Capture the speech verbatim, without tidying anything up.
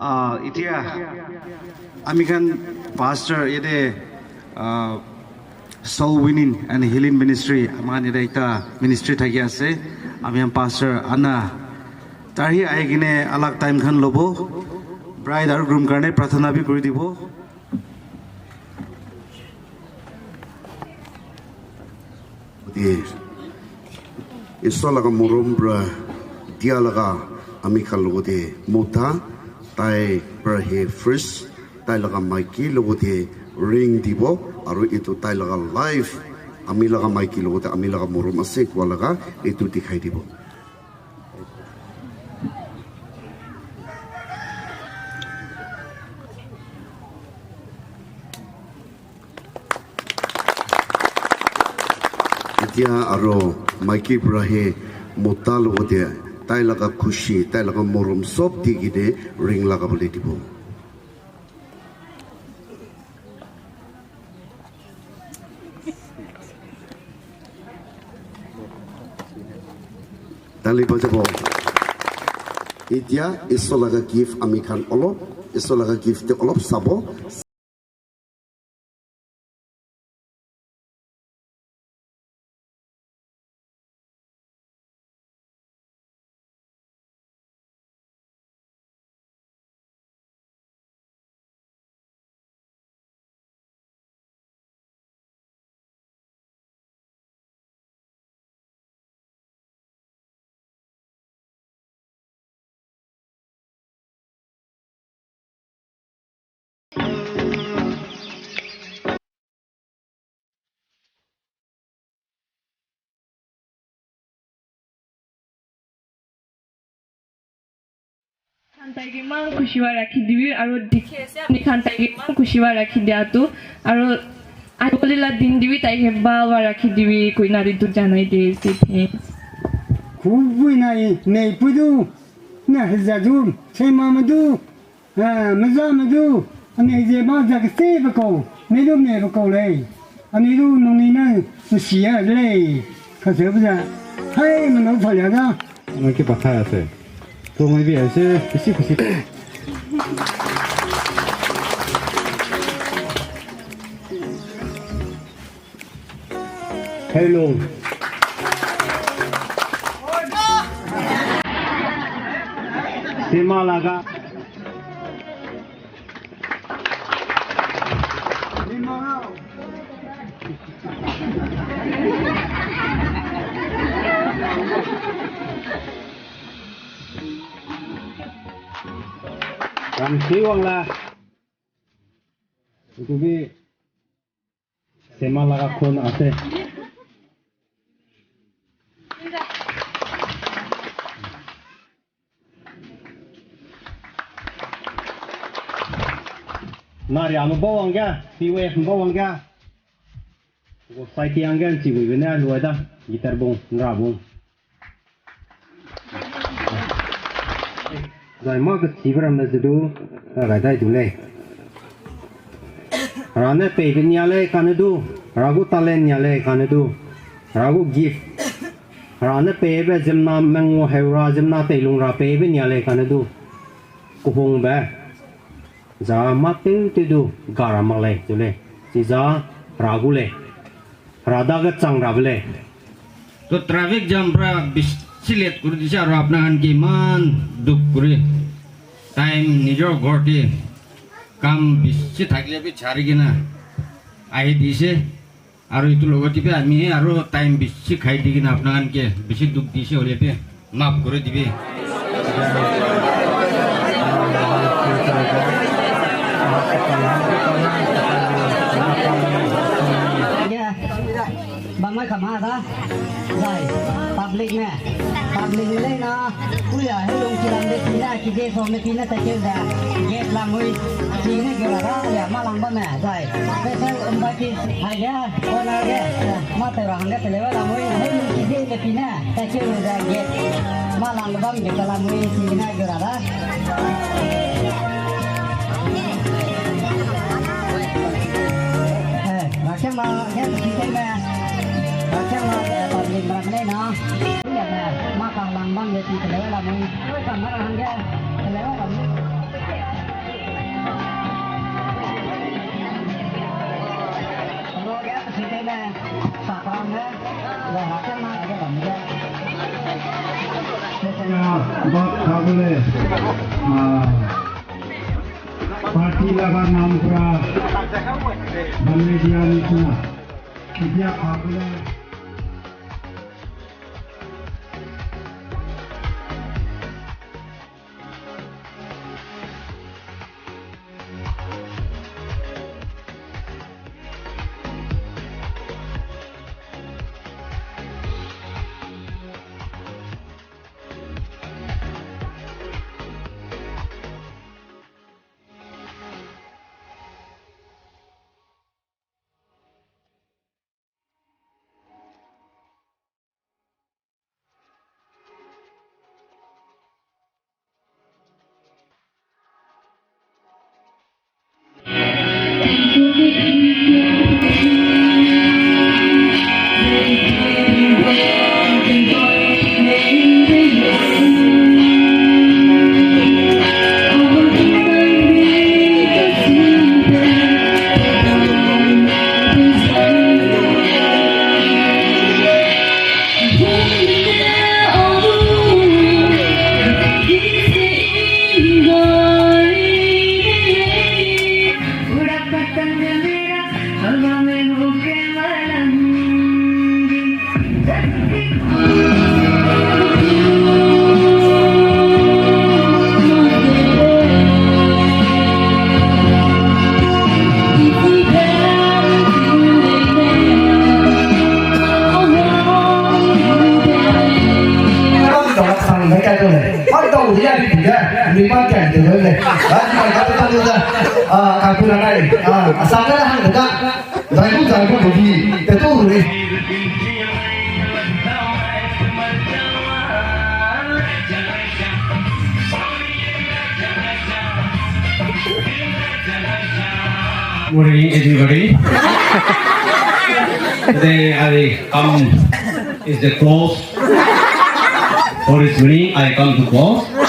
Ah, etia ami khan pastor yate, ah, soul winning and healing ministry, ami khan yate ekta ministry thaki ase. Ami khan pastor ana tar hi ahi kene alag time khan lobo. Bride aru groom karne prathana bi kuri dibo. Gotike Isor laga morom para dia laga ami khan logote mota tai para he first tai laga maiki logote ring dibo aru etu tai laga life ami laga maiki logote ami laga morom ase koa laga etu dikhai dibo. Etia aro maiki para he mota logote tai laga khushi, tai laga morom sob di kene ring laga bole dibo. Tali bajabo. Etia Isor laga gift ami khan olop, Isor laga gift te olop sabo. Khan taike eman khushi para rakhi dibi, aro dikhi ase apni khan taike eman khushi para rakhi dia tu, aro ahibole la din te bi taike bhal para rakhi dibi koina etu janai di ase. Thanks. Khubui nai nei pudu na hizadu sei mamadu. Ah, maza madu, ane je ma ja ke se ba ko, me do me ba ko le. Ane do no ni na, no si ya le. Ka se ba ja. Hai, ma no pha ya da. Ngai ke patha ase. To ngai bi ase, kisi kisi. Hello. Sema laga. Ram si wang la. Itu bi Sema laga khun ase. Nari amo bawang ga, P O F bawang ga. Go sai ti ang ga chi bu ne alu da, guitar bong, nra bong. Zai ma ka chi bram na zidu, ra ga dai du le. Ra ne pe bi nya le ka ne du, ra gu talent nya le ka ne du, ra gu gift. Ra ne pe be zem na meng wo he ra zem na te lung ra pe bi nya le ka ne du. Ku hong be. Za ma teu te du ga ra ma le du le. Si za ra gu le. Rada ke chang ra bole. To traffic jam pra bishi late kuri dise aro apna khan ke eman dukh kuri. Time nijor ghor te kam bishi thakile bi chari kena ahi dise. Aro etu logot te bi ami aro time bishi khai di kena apna khan ke bishi dukh dise hoile bi Maaf kuri dibi. Bangma kama da. Zai. Public ne. Public ne na. Kuya he long kilam de tina kije som ne tina ta ke da. Get la mui. Tina ke la da ya ma lang ba me. Zai. Special umba ki. Haya. Kona ke. Ma te rang ke te le wa la mui. He long kije de tina. Thank you, Rosa. Yes. Malang bang kita la mui sini na gura da. Eh, macam ma, ya, kita ma. Macam ma, ya, public ma, mana na? Ya, ma, makan lang bang ya, kita la mui. Kamar hangga, la mui. Bhat khabole, ah, party laga naam pura banai dia nishina. Etia khabole. Morning, everybody. Today I come is the close. For this morning, I come to close.